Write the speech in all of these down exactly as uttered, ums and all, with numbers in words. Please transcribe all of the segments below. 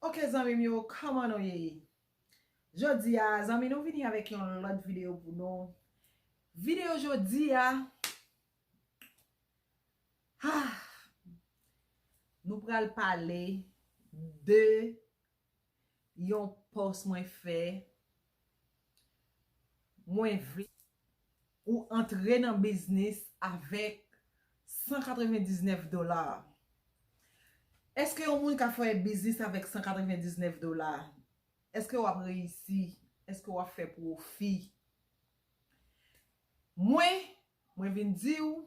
Ok, zanmi m yo, kòman nou ye? Jodi a, zanmi, nou vini avèk yon lòt videyo pou nou. Videyo jodi a, ah, nou pral pale de yon pòs mwen fè. Mwen vle ou antre nan biznis avèk san katrevendiznèf dola. Èske yon moun ka fè biznis avèk san katrevendiznèf dola? Èske w ap reyisi? Èske w ap fè pwofi? Mwen, mwen vin di w,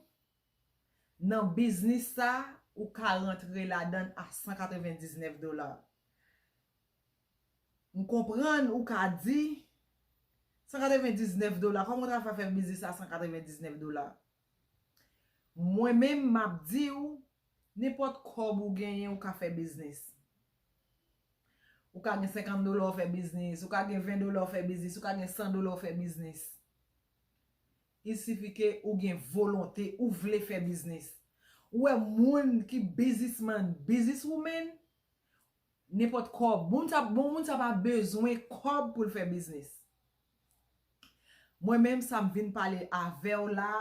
nan biznis sa, ou ka rantre ladan l a san katrevendiznèf dola. M konprann ou ka di, san katrevendiznèf dola, kòman w ta fè fè biznis a san katrevendiznèf dola? Mwen menm, m ap di w, nenpòt kòb ou genyen, ou ka fè biznis. Ou ka gen senkant dola, ou fè biznis. Ou ka gen ven dola, ou fè biznis. Ou ka gen san dola, ou fè biznis. Il sifi ke ou gen volonte, ou vle fè biznis. Ou wè moun ki biznisman, bizniswoman, nenpòt kòb. Moun sa, bon, moun sa pa bezwen kòb pou l fè biznis. Mwen menm, sa m vin pale avè w la,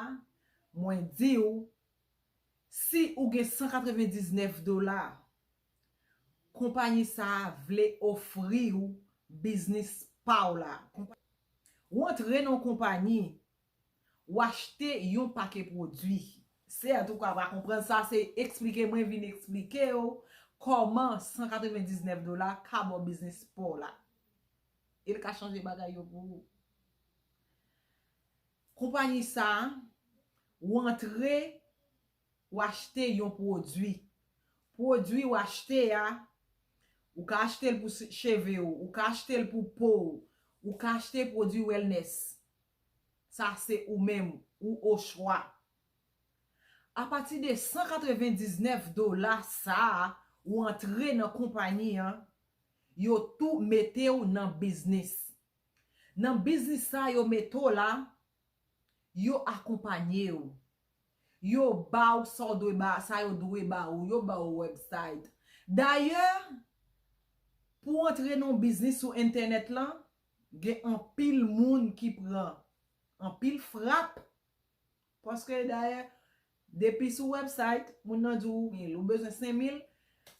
mwen di w, si ou gen san katrevendiznèf dola, konpayi sa a vle ofri w biznis pa w la. Konpa-, ou antre nan yon konpayi, ou achte yon pake pwodui. Sèt ou ka pa konprann sa, se eksplike mwen vin eksplike w kòman san katrevendiznèf dola ka ba w biznis pa w la. E l ka chanje bagay yo pou ou. Konpayi sa a, ou antre, ou achte yon pwodui. Pwodui ou achte a, ou ka achte l pou se-, cheve w, ou ka achte l pou po w, ou ka achte pwodui wellness. Sa se ou menm, ou ochwa. Apati de san katrevendiznèf dola sa a, ou antre nan konpayi an, yo tou mete w nan biznis. Nan biznis sa yo mete w la, yo akonpanye w. Yo ba w sa w dwe ba, sa yo dwe ba ou, yo ba w website. Dayè, pou w antre nan yon biznis sou entènèt lan, gen anpil moun ki pran anpil frap. Paske dayè, depi sou website, moun nan di w mil, ou bezwen senk mil,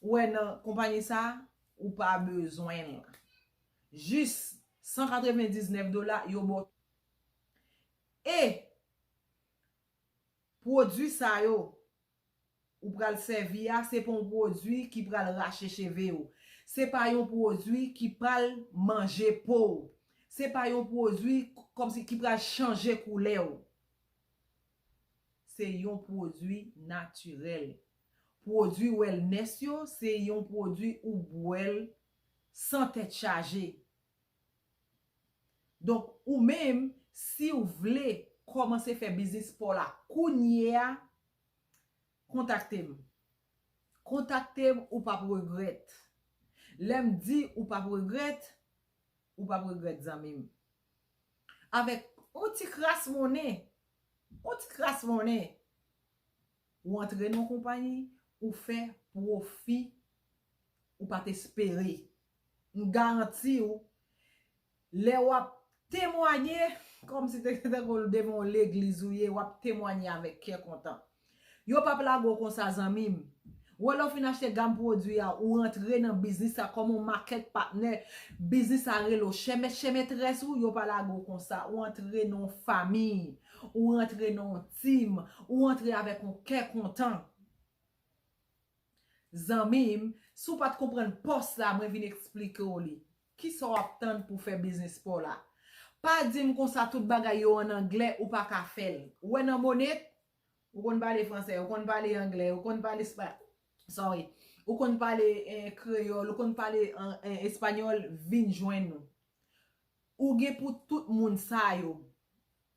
ou wè nan konpayi sa, ou pa bezwen l. Jis san katrevendiznèf dola, yo ba w. E pwodui sa yo, ou pral sèvi a, se pa yon pwodui ki pral rache cheve w. Se pa yon pwodui ki pral manje po w. Se pa yon pwodui k-, kòmsi ki pral chanje koulè w. Se yon pwodui natirèl. Pwodui wellness yo, se yon pwodui ou bwè l san tèt chaje. Donk, ou menm, si w vle kòmanse fè biznis pa w la kounye a, kontakte m. Kontakte m, ou p ap regrèt. Lè m di ou p ap regrèt, ou p ap regrèt, zanmi m. Avèk yon ti kras monnen, yon ti kras monnen, ou antre nan yon konpayi, ou fè pwofi ou pa t espere. M garanti w, lè w ap temwanye, kòmsi te, te tankou devan yon legliz ou ye, w ap temwanye avèk kè kontan. Yo p ap lage w konsa, zanmi m. Ou wè lè w fin achte gam pwodui a, ou rantre nan biznis la kòm yon market partner, biznis la rele w chè mèt chè mètrès ou, yo pa lage w konsa. Ou antre nan yon fanmi, ou rantre nan yon team, ou antre avèk yon kè kontan. Zanmi m, si w pa t konprann pòs la, mwen vin eksplike w li. Kisa w ap tann pou fè biznis pa w la? Pa di m konsa tout bagay yo an anglè, ou pa ka fè l. Ou wè nan Monet, ou konn pale fransè, ou konn pale anglè, ou konn pale espa-, sorry, ou konn pale, eh, kreyòl, ou konn pale, eh, espanyòl, vin jwenn nou. Ou gen pou tout moun sa yo.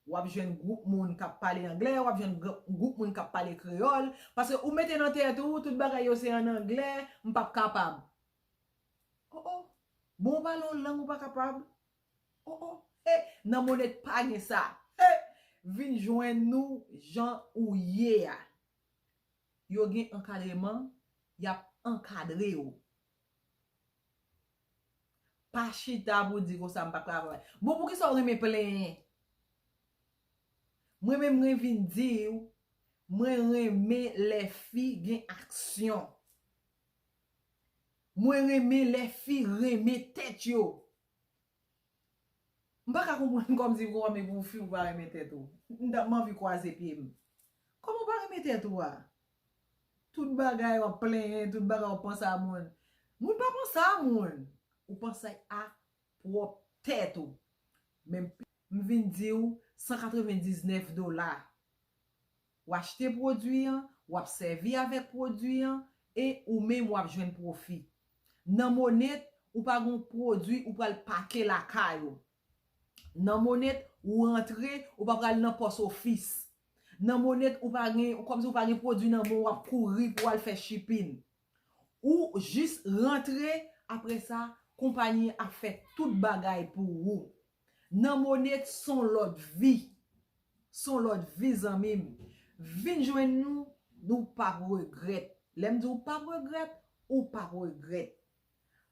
W ap jwenn gwoup moun k ap pale anglè, w ap jwenn gr-, gwoup moun k ap pale kreyòl. Paske ou mete nan tèt ou, tout bagay yo se an anglè, m p ap kapab. O, o. Bon, w pale yon lang ou pa kapab. O, o. E, nan Monet pa gen sa. E, vin jwenn nou jan ou ye a. Yo gen ankadreman, y ap ankadre w. pa chita pou di konsa m pa travay. Bon, poukisa w renmen plenyen? Mwen menm mwen vin di w, mwen renmen lè fi gen aksyon. Mwen renmen lè fi renmen tèt yo. M pa ka konprann kòmsi kòman pou fi ou pa renmen tèt ou. M t ap, m anvi kwaze pye m. Kòman w pa renmen tèt ou a? Tout bagay w ap plenyen, tout bagay w ap panse a moun. Moun pa panse a moun. Ou panse a pwòp tèt ou. Men m vin di w san katrevendiznèf dola. W achte pwodui an, w ap sèvi avèk pwodui an, e ou menm w ap jwenn pwofi. Nan Monet, ou pa gen pwodui ou pral pake lakay ou. Nan Monet, ou rantre, ou pa pral nan pòs ofis. Nan Monet, ou pa gen, kòmsi ou pa gen pwodui nan men w, w ap kouri pou w al fè shipping. Ou jis rantre, apre sa, konpayi an ap fè tout bagay pou ou. Nan Monet, s on lòt vi. S on lòt vi, zanmi m. Vin jwenn nou, nou p ap regrèt. Lè m di w p ap regrèt, ou p ap regrèt.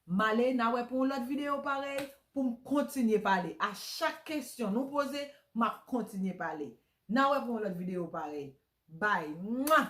M ale, n a wè pou yon lòt videyo parèy, pou m kontinye pale. A chak kesyon nou poze, m ap kontinye pale. N a wè pou yon lòt videyo parèy. Bye. Mwa!